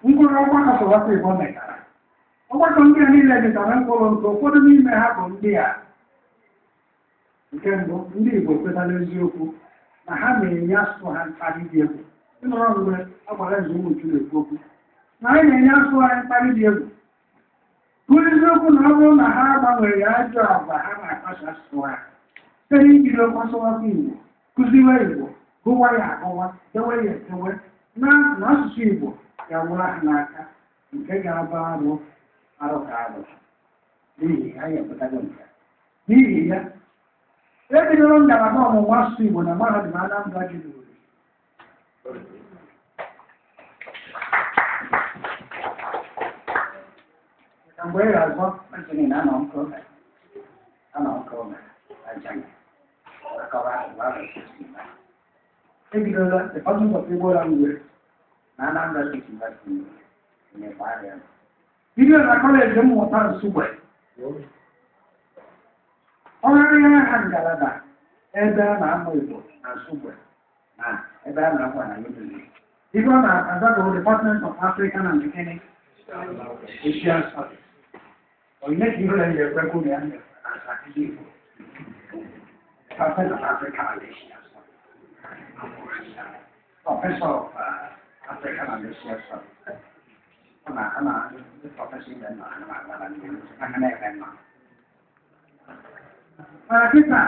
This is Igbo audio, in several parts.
Mkpụrụ ọgbakọ Sụwakwa Igbo metara. Ọgbakọ ndị a niile metara mkpụrụ nke ụfọdụ n'ime ha bụ ndị a. Nke mbụ, ndị Igbo ekwetala eziokwu na ha na-enye asụsụ ha mkparị dị egwu. Ịnọrọ mgbe agbara nze ụmụchu na-ekwu okwu na anyị na-enye asụsụ anyị mkparị dị egwu. Bụ eziokwu na ọ bụrụ na ha agbanweghị ajọ agwa ha na-akpaso asụsụ ha site n'ibido gbasawakwa Igbo, kụziwe Igbo, gụwa ya agụwa, dewe ya edewe, na asụsụ Igbo ga-agwụra ha n'aka nke ga-aba arụ arụ ka arụ. N'ihi ya, anyị ekwetago nke a. N'ihi ya, ebidoro ngalaba ọmụmụ asụsụ Igbo na mahadum Anambra dị n'Owerri. Maka mgbe ị ga-azọ ebidola Department of Igbo Language na Anambra State University. Bido na kọleji mmụta Nsugbe. Ọgharịa aha ngalaba ebe a na-amụ Igbo na Nsugbe na ebe a na-amụ na Unizik. Ife ọ na-aza bụ Department of African and Asian Studies. Onye ka ihe ya ekwekwu na ya na-asa ndị Igbo. Department of African and Asian Studies. Professor of African and Asian Studies. Ọ na ndị prọfesọ ibe nọ ha na-agara ndị aka na-eme mma. Mana kịta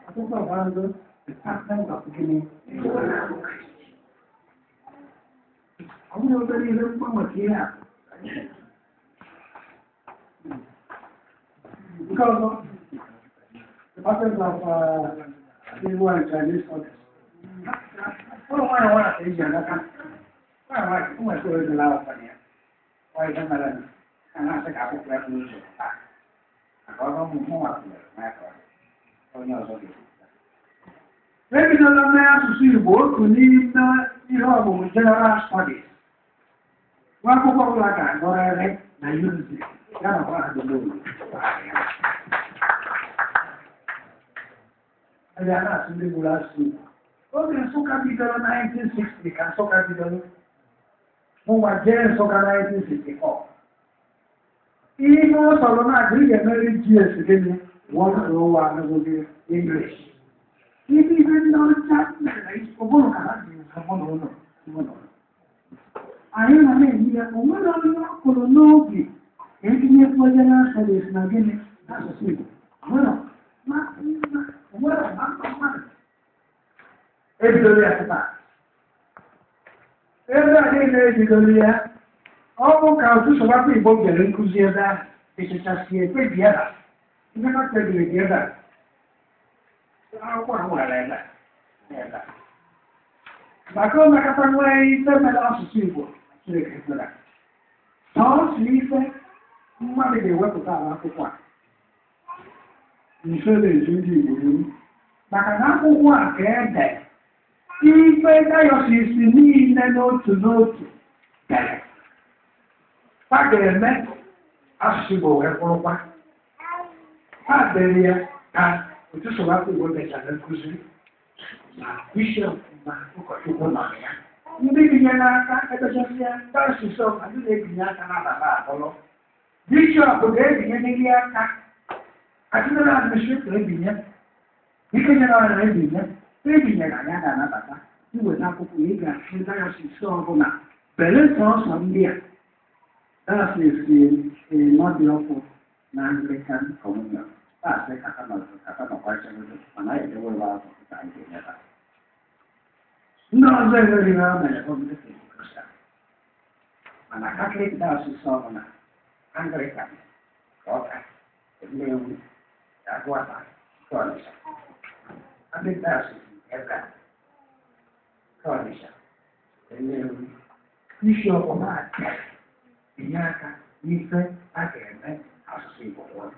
ọtụtụ ọbara Department of Gịnị? Ọ bụrụ obere ihe mgbanwe ka ihe a. Nke ọzọ, Department of Igbo and Chinese Studies. Ụlọ nwanyị nwanyị ka eji alaka. Nwanyị nwanyị, ụmụ ekpere ejula akwụkwọ ya. Ọ ihe mere na a na-asị ka akwụkwọ ya bụrụ ụzọ pụta. Maka ọrụ ụmụ mụnwa kwuru na ya ka ọ dị. Onye ọzọ ga-ekwupụta. Ebidola mee asụsụ Igbo otu n'ime ihe ọmụmụ General Studies. Nwa akwụkwọ ọbụla ga-agụrịrị na Unizik ya na mahadum Owerri. Ebe a na-asụ ndị gburu asụsụ Igbo. Oge Nsụka bidoro 1960 ka Nsụka bidoro. Mụnwa jee Nsụka 1964. Ihe ọ sọrọ na-agụ ị ga-emeri GS gịnị 101 English. Ibe ibe ndị ọcha mere ụbụrụ ka ha ji mụ na ụlọ mụ na ụlọ. Anyị nọ na-eyi ya, o nwere onye ọ kụrụ n'obi ka etinyekwu General Studies na gịnị asụsụ Igbo. Onwere ma onwere ma mmadụ. Ebidoro ya taa. Ebe a niile ebidoro ya, ọ bụ ka otu Sụwakwa Igbo bịara nkụzi ebe ahụ, echechasị ekpebi ebe a. Ihe ha kpebiri dị ebe a. Akwụkwọ a nwere ebe a. Ebe a. Maka o mekata nwee ife mere asụsụ Igbo Chineke kwere. Sọọsọ ife mmadụ ga-ewepụta ala akwụkwọ a. Nso na-eju ndị Igbo iwu. Maka na akwụkwọ a ka ede ife dayọsis niile n'otu n'otu dere. Ha ga-eme asụsụ Igbo wee kwụrụkwa. Ha dere ya ka otu Sụwakwa Igbo mechara nkụzi ma bishọp ma ụkọchukwu nọ na ya. Ndị binye n'aka ebechasịa dayọsis ọbụla ndị na-ebinye aka n'abalị abụọ. Bishọp ga-ebinye n'ili aka, Cathedral administrator ebinye, ike nyere ọrịa ebinye, ebinyere anyị a ga-anabata. Iweta akwụkwọ ị ga-achụ dayọsis ọbụla bere sọsọ ndị a. Dayọsis nọdị ọkụ na Anglican Communion. Asị ka ha nọkwa chegodo, mana anyị edewe ebe ahụ ka anyị ga-enyeba. Ndị ọzọ enweghị ha mere bụ ndị Pentecostal. Mana Catholic dayọsis ọbụla, Anglican, ka Ọka, Nnewi, Agụata, nke Ọnịsha. Catholic dayọsis ebe a, nke Ọnịsha, Nnewi. Bishọp na-abịa binye aka n'ife a ga-eme asụsụ Igbo kwụrụ.